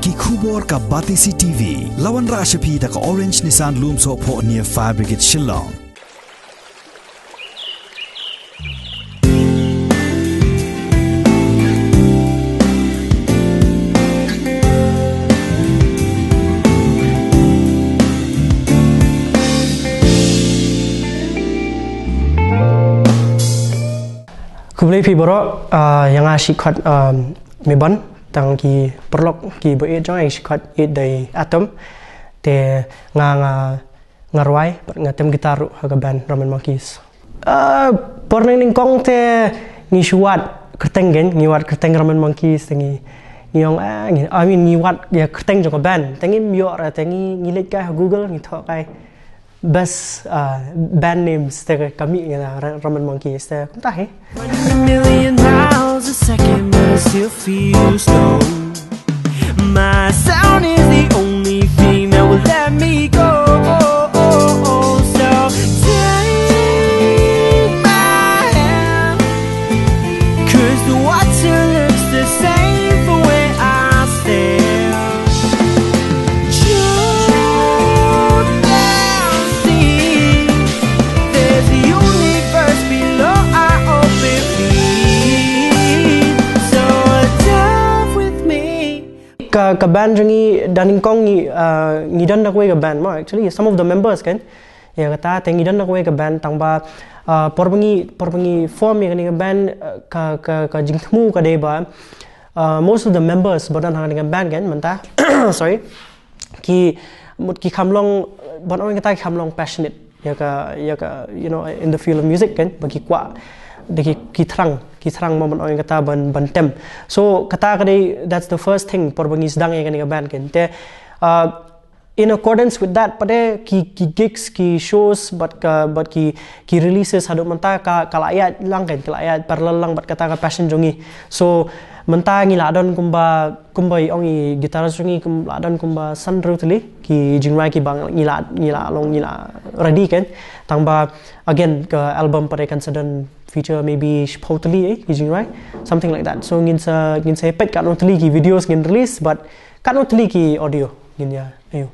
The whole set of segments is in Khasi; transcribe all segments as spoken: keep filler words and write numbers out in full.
Ki khubor ka Batesi T V. La wanrah sha phi da ka Orange Nissan Lumsohphoh near Fire Brigade Shillong. Khublei phi baroh, ah, ïa nga shi khot, ah, Mebon, tang ki paralok ki ba ïeit jong nga shi khot ïeit da i Atom. Te nga, nga, nga rwai bad nga tem guitar ruh ha ka band Ramen Monkeys. Ah, por nyngkong te ngi shu wad kyrteng, ngi wad kyrteng Ramen Monkeys te ngi, ngi ong, ah, ngi, I mean, ngi wad ïa kyrteng jong ka band. Te ngim ïoh re, te ngi, ngi leit kai ha Google, ngi thoh kai best, uh, band names te ka mih ïa Ra-, Ramen Monkeys te kumta hi. One in a million miles a second, but I still feel slow. My sound is the only thing that will let me go. So take my hand, 'cause the water looks the same from where I stand. Truth and sin, there's a universe below our open feet. So dive with me. Ka, ka band jong ngi da nyngkong ngi, uh, ngi don da kawei ka band mo, actually, some of the members kan. Ïa kata te ngi don da kawei ka band tang ba, uh, por ba ngi, por ba ngi form ïa kane ka band, uh, ka, ka, ka jingthmu ka dei ba, uh, most of the members ba don ha kane ka band kan mynta, sorry, ki, mut ki kham long, ban ong kata ki kham long passionate ïa ka, ïa ka, you know, in the field of music kan, ba ki kwah, da ki, ki thrang, ki thrang mo ban ong kata ban, ban tem. So kata ka dei, that's the first thing por ba ngi sdang ïa kane ka band kan. Te, uh, in accordance with that, pat ki, ki gigs, ki shows, bad ka, bad ki, ki releases haduh mynta ka, ka la ïaid lang kan, ka la ïaid parallel lang bad kata ka passion jong ngi. So mynta ngi la don kumba, kumba i ong i guitarist jong ngi kum la don kumba san hynriew tylli ki jingrwai kiba ngi la, ngi la long, ngi la ready kan. Tang ba again ka album pat kan sa don feature maybe shiphew tylli, eh, ki jingrwai, something like that. So ngin sa, ngin sa peit katno tylli ki videos ngin release, bad katno tylli ki audio ngin ïa, ayo.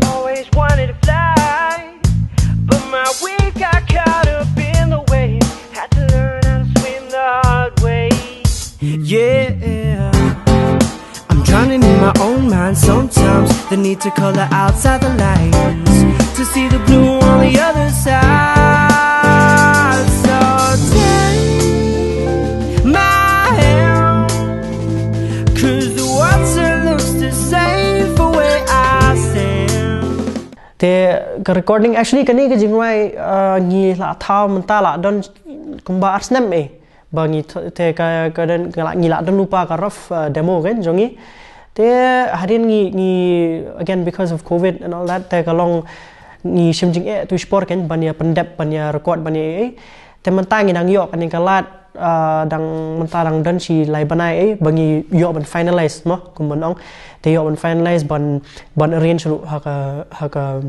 Always wanted to fly, but my wings got caught up in the waves. Had to learn how to swim the hard way. Yeah. I'm drowning in my own mind sometimes. The need to color outside the lines to see the blue on the other side. So take my hand, 'cause the water looks the same for where I stand. Te ka recording, actually, kane ka jingrwai, uh, ngi la thaw mynta la don kumba ar snem, eh. Ba ngi th-, te ka, ka don, ngi la, ngi la don lypa ka rough, uh, demo kan jong ngi. Te hadien ngi, ngi, again, because of covid and all that, te ka long ngi shim jingeh tu spor kan ban ïa pyndep, ban ïa record, ban ïa, eh. Te mynta ngi dang ïoh kane ka lad, uh, dang mynta dang don shi lai bnai, eh, ba ngi ïoh ban finalize mo, kum ban ong. Te ïoh ban finalize ban, ban arrange ruh ha ka, ha ka,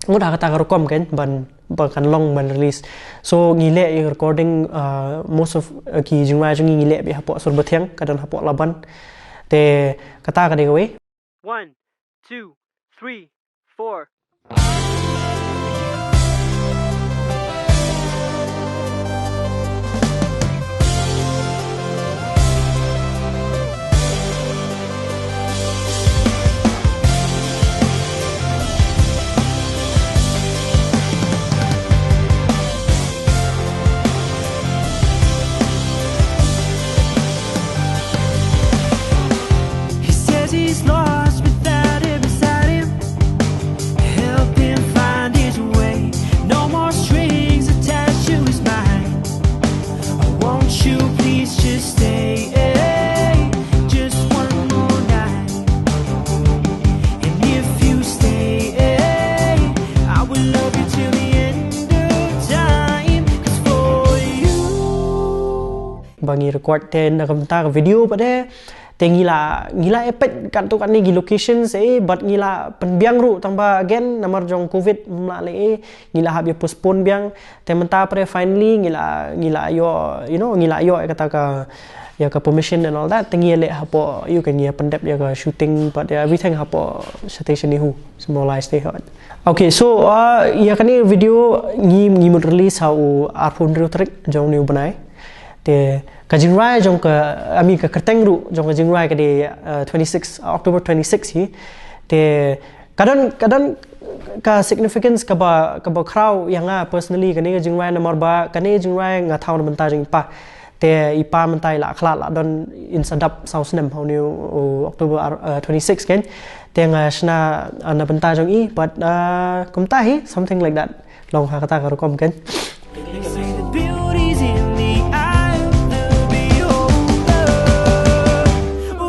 ngut ha kata ka rukom kan ban, ba kan long ban release. So ngi leh ïa recording, uh, most of, uh, ki jingrwai jong ngi ngi leh beit hapoh Surbathiang, ka don hapoh Laban. Te kata ka dei kawei. One, two, three, four. He says he's lost without him beside him. Help him ba ngi record te na ka bynta ka video pat de. Te ngi la, ngi la ïa peit katto katne ki location se, but ngi la pynbiang ruh tang ba again namar jong covid ym lah leh ei, ngi la hap ïa postpone biang. Te mynta pat de finally ngi la, ngi la ïoh, you know, ngi la ïoh ïa kata ka, ïa ka permission and all that. Te ngi ïa leh hapoh, ïa ka, ngi ïa pyndep ïa ka shooting pat de everything hapoh shatei sha NEHU, symbolise te hot. Okay, so, uh, ïa kane video ngi, ngi mut release ha u arphew hynriew tarik jong une u bnai. Te ka jingrwai jong ka, I mean, ka kyrteng ruh jong ka jingrwai ka dei, uh, twenty-six, October twenty-six hi. Te ka don, ka don ka significance kaba, kaba khraw ïa nga personally kane ka jingrwai namar ba kane ka jingrwai nga thaw na bynta jong i pa. Te i pa mynta i la khlad la don in sa dap saw snem ha une u, u October ar-, uh, twenty-six kan. Te nga shna, uh, na bynta jong i, but, uh, kumta hi, something like that. Long ha kata ka rukom kan. They say the beauty's in the eye of the beholder.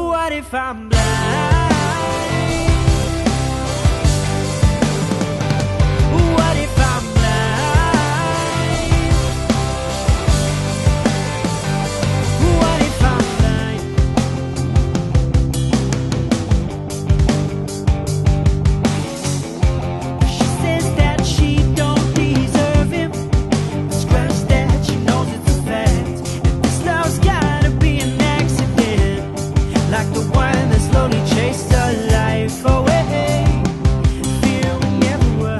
What if I'm blind? What if I'm blind? What if I'm blind? She says that she don't deserve him. Scratch that, she knows it's a fact. And this love's gotta be an accident, like the one that slowly chased her life away. Feel never.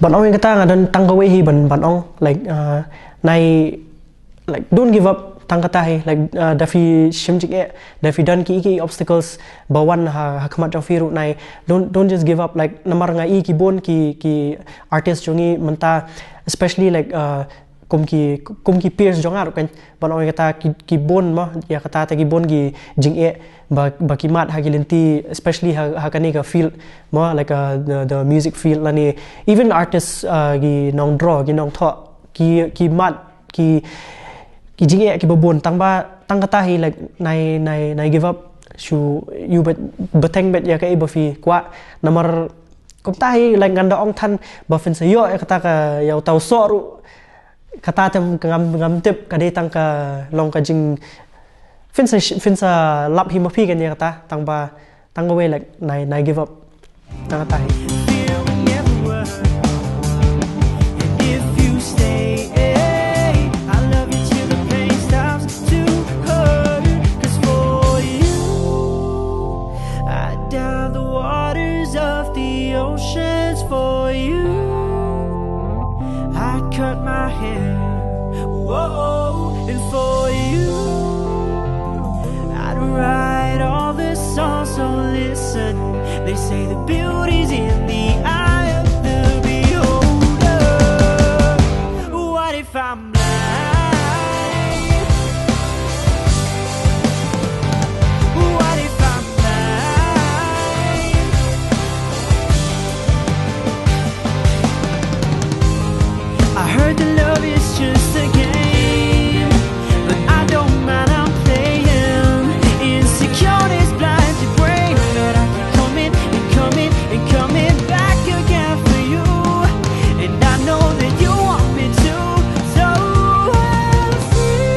Ban ong ïa kata nga don tang kawei hi ban, ban ong, like, uh, nai, like, don't give up tang kata hi, like, uh, da phi shim jingeh, da phi don ki, ki obstacles ba wan ha, ha khmat jong phi ruh nai, don't, don't just give up, like, namar nga i ki bun ki, ki artist jong ngi mynta, especially, like, uh, kum ki, kum ki peers jong nga ruh kan, ban ong ïa kata ki, ki bun mo, ïa kata te ki bun ki jingeh ba, ba ki mad ha ki lynti, especially ha, ha kane ka field mo, like, uh, the, the music field lane even artists, uh, ki nongdro, ki nongthoh, ki, ki mad, ki, ki jingeh kiba bun, tang ba, tang kata hi, like, nai, nai, nai give up, shu, ïa beit, bteng beit ïa kaei ba phi kwah, namar kumta hi, like, ngan da ong than ba phin sa ïoh ïa kata ka, ïa uta u soh ruh, kata te ngam, ngam tip, ka dei tang ka long ka jing, phin sa, phin sa lap hi ma phi kan ïa kata, tang ba, tang kawei, like, nai, nai give up. Tang kata hi. If you stay, eh, I love you till the pain stops to hurt. 'Cause for you, I'd dive the waters of the oceans for you. I cut my hair, whoa, and for you, I'd write all the songs. So listen, they say the beauty's in the eye of the beholder. What if I'm blind? What if I'm blind? I heard that love is just a game, but I don't mind, I'm playing. Insecurities blind your brain, but I keep coming and coming and coming back again for you. And I know that you want me to, so I'm free.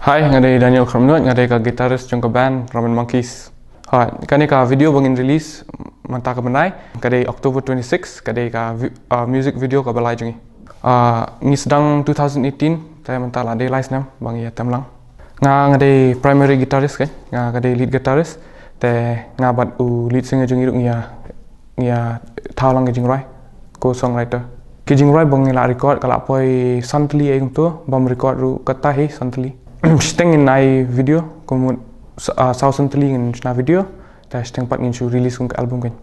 Hi, nga dei Daniel Kharmnuid, nga dei ka guitarist jong ka band Ramen Monkeys. Hi, kane ka video ba ngin release mynta ka bnai, ka dei October twenty-six, ka dei ka vi-, uh, music video kaba lai jong ngi. Uh, ngi sdang two thousand eighteen, te mynta la dei lai snem ba ngi ïa tem lang. Nga, nga dei primary guitarist kan, nga ka dei lead guitarist, te nga bad u lead singer jong ngi ruh ngi ïa, ngi ïa thaw lang ki jingrwai, co-songwriter. Ki jingrwai ba ngi la record ka la poi san tylli, ei kumto, bym record ruh kata hi san tylli. Shiteng ngin ai video, kumut sa-, ah, saw san tylli ngin shna video, te shiteng pat ngin shu release kum ka album kan.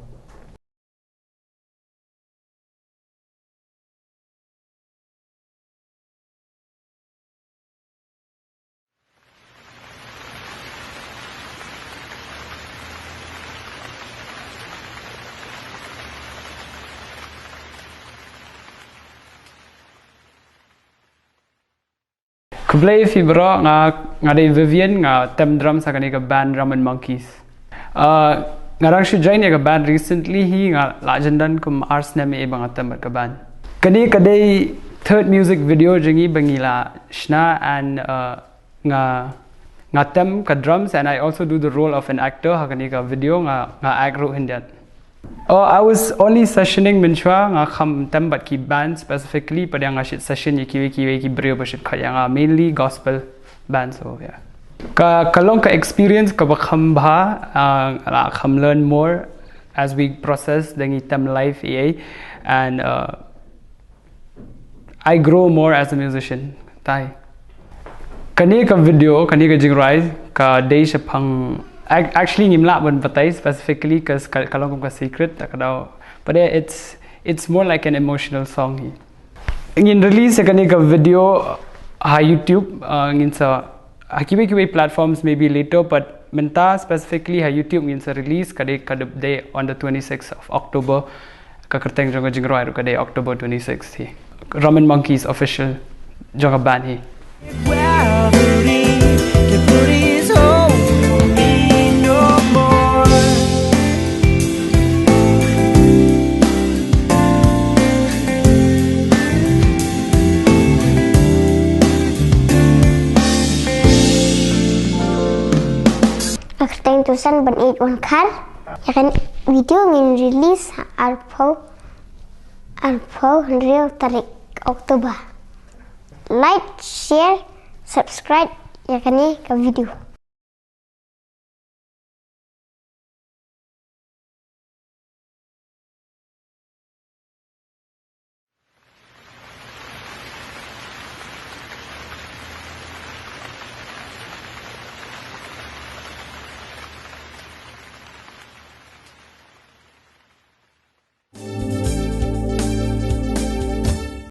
Khublei phi baroh, nga, nga dei Vivian, nga tem drums ha kane ka band Ramen Monkeys. Uh, nga dang shu join ïa ka band recently hi, nga la jan don kum ar snem ïa ba nga tem bad ka band. Kane ka dei third music video jong ngi ba ngi la shna, and uh, nga nga tem ka drums, and I also do the role of an actor ha kane ka video. Nga nga act ruh hyndiat. Oh, I was only sessioning mynshuwa, nga kham tem bad ki band specifically, pat nga shait session ïa kiwei kiwei ki briew ba shait khot ïa nga, mainly gospel band, so yeah. Ka ka long ka experience kaba kham bha, uh, la kham learn more as we process, da ngi tem live ïa, and uh, I grow more as a musician. Tai. Kane ka video, kane ka jingrwai, ka dei shaphang, ac- actually ngim lah ban batai specifically 'cause ka, ka long kum ka secret, ta ka daw. But yeah, it's it's more like an emotional song hi. Ngin release ïa kane ka video ha YouTube, uh, ngin sa ha kiwei kiwei platforms maybe later, but mynta specifically ha YouTube ngin sa release, ka dei ka dei on the twenty-sixth of October. Ka kyrteng jong ka jingrwai ruh ka dei October twenty-sixth hi. Roman Monkeys official jong ka band hi. Gravity can put his hold on me no more. Ka kyrteng Tusan ban ïeit wan khar. Ïa kane ka video ngin release ha arphew, arphew hynriew tarik October. Like, share, subscribe ïa kane ka video.